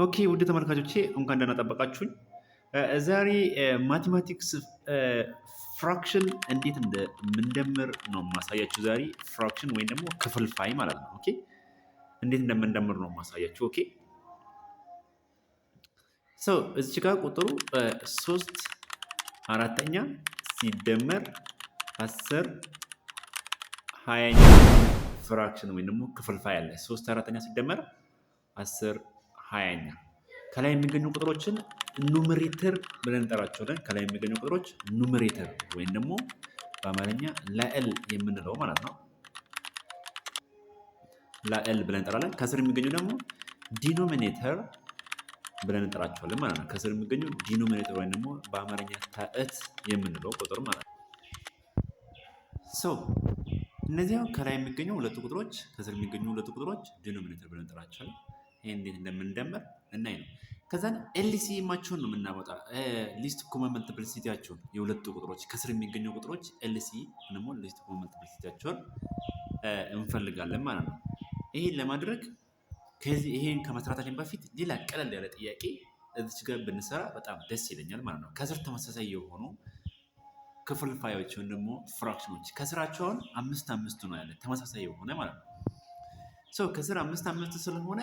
Okay፣ ውድ ተመልካቾቼ፣ እንኳን ደህና ጠበቃችሁኝ። ዛሬ mathematics fraction እንዴት እንደምንደምር ነው የማሳያችሁ። ዛሬ fraction ወይም ደግሞ ክፍልፋይ ማለት ነው። Okay፣ እንዴት እንደምንደምር ነው የማሳያችሁ። Okay፣ so እዚች ጋር ቁጥሩ 3/4 ሲደመር 10/20 fraction ወይም ደግሞ ክፍልፋይ አለ። 3/4 ሲደመር 10/20። ከላይ የሚገኙ ቁጥሮችን numerator ብለን እንጠራቸዋለን። ከላይ የሚገኙ ቁጥሮች numerator ወይም ደግሞ በአማርኛ ላዕል የምንለው ማለት ነው። ላዕል ብለን እንጠራለን። ከስር የሚገኙ ደግሞ denominator ብለን እንጠራቸዋለን ማለት ነው። ከስር የሚገኙ denominator ወይም ደግሞ በአማርኛ ታዕት የምንለው ቁጥር ማለት ነው። So እነዚያ ከላይ የሚገኙ ሁለቱ ቁጥሮች፣ ከስር የሚገኙ ሁለቱ ቁጥሮች denominator ብለን እንጠራቸዋለን። ይሄን እንዴት እንደምንደምር እናይ ነው። ከዛን LCM ኣቸውን ነው የምናወጣ፣ least common multiplicity ያቸውን። የሁለቱ ቁጥሮች ከስር የሚገኙ ቁጥሮች LC ደግሞ least common multiplicity ያቸውን እንፈልጋለን ማለት ነው። ይሄን ለማድረግ ከዚህ ይሄን ከመስራታችን በፊት ሌላ ቀለል ያለ ጥያቄ እዚች ጋር ብንሰራ በጣም ደስ ይለኛል ማለት ነው። ከስር ተመሳሳይ የሆኑ ክፍልፋዮች ወይም ደግሞ fraction ኖች ከስራቸውን አምስት አምስት ነው ያለ፣ ተመሳሳይ የሆነ ማለት ነው። So ከስር አምስት አምስት ስለሆነ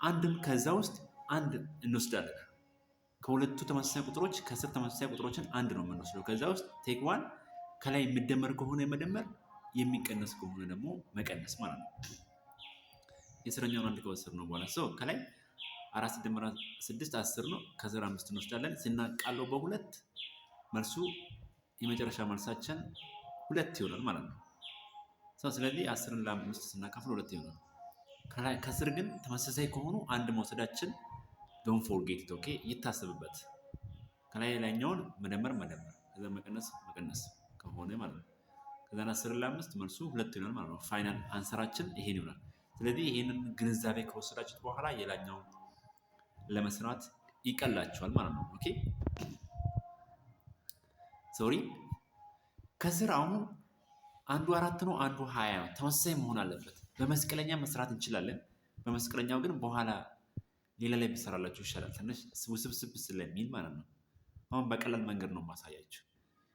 አንድም ከዛ ውስጥ አንድ እንወስዳለን። ከሁለቱ ተመሳሳይ ቁጥሮች ከስር ተመሳሳይ ቁጥሮችን አንድ ነው የምንወስደው። ከዛ ውስጥ take one። ከላይ የሚደመር ከሆነ መደመር፣ የሚቀነስ ከሆነ ደግሞ መቀነስ ማለት ነው። የስረኛውን አንድ ከወሰድነው በኋላ so ከላይ አራት ሲደመር ስድስት 10 ነው። ከስር አምስት እንወስዳለን። ስናቃለው በሁለት መልሱ የመጨረሻ መልሳችን ሁለት ይሆናል ማለት ነው። ስለዚህ 10ን ለአምስት ስናካፍል ሁለት ይሆናል። ከስር ግን ተመሳሳይ ከሆኑ አንድ መውሰዳችን don't forget፣ okay፣ ይታሰብበት። ከላይ ላይኛውን መደመር መደመር፣ ከዛ መቀነስ መቀነስ ከሆነ ማለት ነው። ከዛ 10 ለ5 መልሱ ሁለት ይሆናል ማለት ነው። Final answer ኣችን ይሄን ይሆናል። ስለዚህ ይሄንን ግንዛቤ ከወሰዳችሁት በኋላ የላኛውን ለመስራት ይቀላችኋል ማለት ነው። Okay፣ sorry፣ ከስር አሁን አንዱ አራት ነው፣ አንዱ 20 ነው። ተመሳሳይ መሆን አለበት። በመስቀለኛ መስራት እንችላለን። በመስቀለኛው ግን በኋላ ሌላ ላይ ብሰራላችሁ ይሻላል። ትንሽ ውስብስብ ስለሚል ማለት ነው። አሁን በቀላል መንገድ ነው የማሳያችሁ።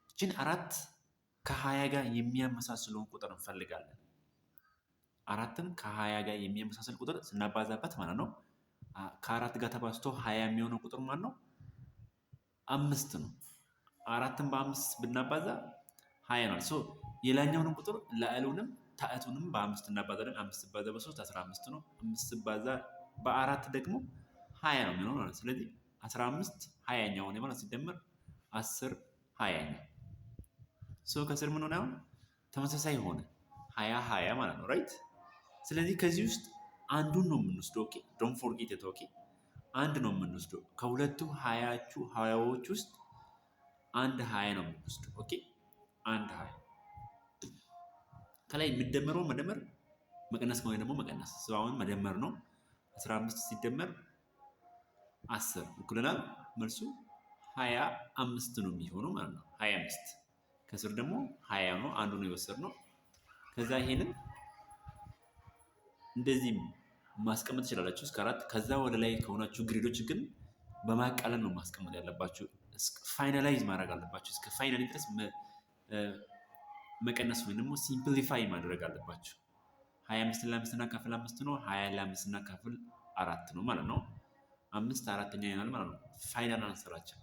ይችን አራት ከ20 ጋር የሚያመሳስለውን ቁጥር እንፈልጋለን። አራትን ከ20 ጋር የሚያመሳስል ቁጥር ስናባዛበት ማለት ነው። ከአራት ጋር ተባዝቶ 20 የሚሆነው ቁጥር ማን ነው? አምስት ነው። አራትን በአምስት ብናባዛ 20 ነው። So የላይኛውንም ቁጥር ላዕሉንም ታዕቱንም በአምስት እናባዛለን። አምስት ሲባዛ በሶስት 15 ነው። አምስት ሲባዛ በአራት ደግሞ 20 ነው የሚሆነው ማለት ነው። ስለዚህ 15/20 ሆነ ማለት ሲደመር 10/20። So ከስር ምን ሆነ? አሁን ተመሳሳይ ሆነ፣ 20 20 ማለት ነው፣ right። ስለዚህ ከዚህ ውስጥ አንዱን ነው የምንወስደው። Okay፣ don't forget it፣ okay፣ አንድ ነው የምንወስደው። ከሁለቱ ሀያቹ ሀያዎች ውስጥ አንድ 20 ነው የምንወስደው። Okay፣ አንድ 20። ከላይ የሚደመረው መደመር፣ መቀነስ ከሆነ ደግሞ መቀነስ። አሁን መደመር ነው። 15 ሲደመር 10 እኩልናል መልሱ 25 ነው የሚሆነው ማለት ነው። 25 ከስር ደግሞ 20 ነው፣ አንዱ ነው የወሰድነው። ከዛ ይሄንን እንደዚህ ማስቀመጥ ትችላላችሁ እስከ አራት። ከዛ ወደ ላይ ከሆናችሁ grade ኦች ግን በማቃለል ነው ማስቀመጥ ያለባችሁ። Finalize ማድረግ አለባችሁ። እስከ finally ድረስ መቀነስ ወይም ደግሞ simplify ማድረግ አለባችሁ። 25 ለአምስት ስናካፍል አምስት ነው። 20 ለአምስት ስናካፍል አራት ነው ማለት ነው። 5/4 ይሆናል ማለት ነው። Final answer ኣችን።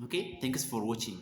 Okay፣ thanks for watching.